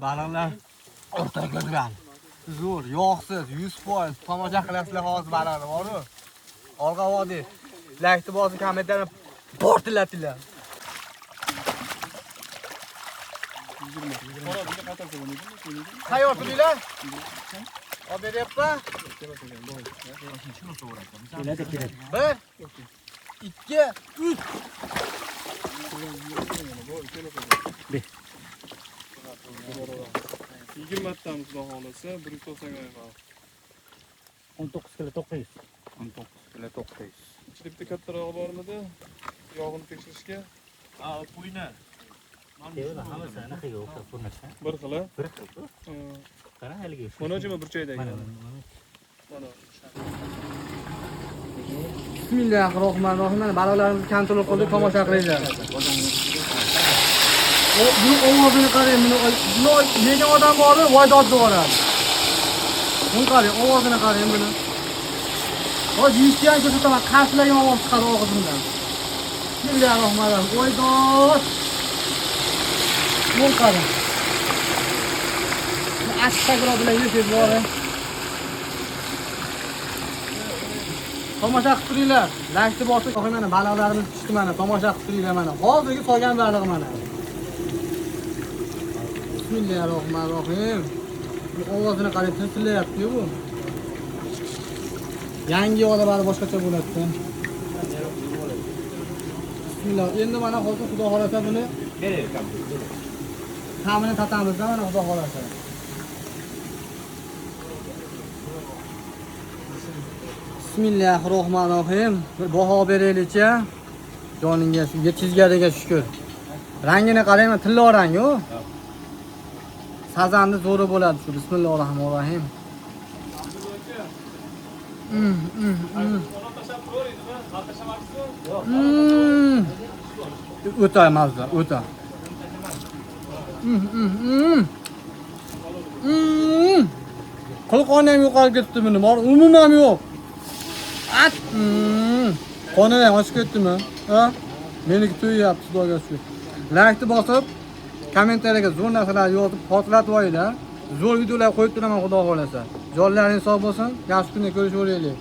Baliqlar o'rtaga ko'rgan. Zo'r, yog'siz, 100% tomosha qilasizlar hozir baliqni bor-ku. Olg'a vodiy. Laykni bosib, kommentlarni portlatinglar. Tayyor turinglar. Olib beryapman. Keladi, keladi. 1 2 3. Be. 20 tamiz xudo xohlasa, 190 gramm baliq. 19 kilo 900. 19 kilo 900. Ichida bitta kattarog'i bormidi? Yog'ini tekshirishga Ha, qo'yna. Keladi, hammasi anaqaga o'xshab ko'rinadi. bir xil. Bir xil. Qara haligi. Mana burchakdagi. Mana, Mana. mana. Bismillahirrohmanirrohim. Mana baliqlarimizni kontrol qildik, tomosha qilinglar. Buni ovozini qarang, buni yegan odam bor, voy dod deb yuboradi. Buni qarang, ovozini qarang buni. Hozir yeyishni ham ko'rsataman, qarsilagan ovoz chiqadi og'zimdan. Bismillahirrohmanirrohim. Voy dod. Buni qarang. Achchiq bilan yesangiz bor. Tomosha qilib turinglar. Laykni bosib, mana baliqlarimiz pishdi mana, tomosha qilib turinglar mana. Hozirgi solgan baliq mana. Bismillahirrohmanirrohim. Bu ovozini qarang, tilsillayapti-yu bu. Yangi yoqda bali boshqacha bo'ladi. Bismillah. Endi mana hozir Xudo xolasa buni ta'mini tatamizda mana Xudo xolasa. Bismillahirrohmanirrohim. Bir baho beraylikcha. Joningga shu yetkazganiga shukr. Rangini qarang, tillo rangi u. Sazanni zo'ri bo'ladi shu. Bismillahirrohmanirrohim. O'ta mazza, o'ta. Qilqoni ham yo'qolib ketdi buni, bor umuman yo'q. At. Qoni ham oshib ketdimi? Ha? Meniki to'yyapti, Xudoga shukr. Laykni bosib, kommentariyaga zo'r narsalar yozib, portlatib olinglar. Zo'r videolar qo'yib turaman, Xudo xolasa. Jonlaringiz sog' bo'lsin. Yaxshi kunda ko'rishib olaylik.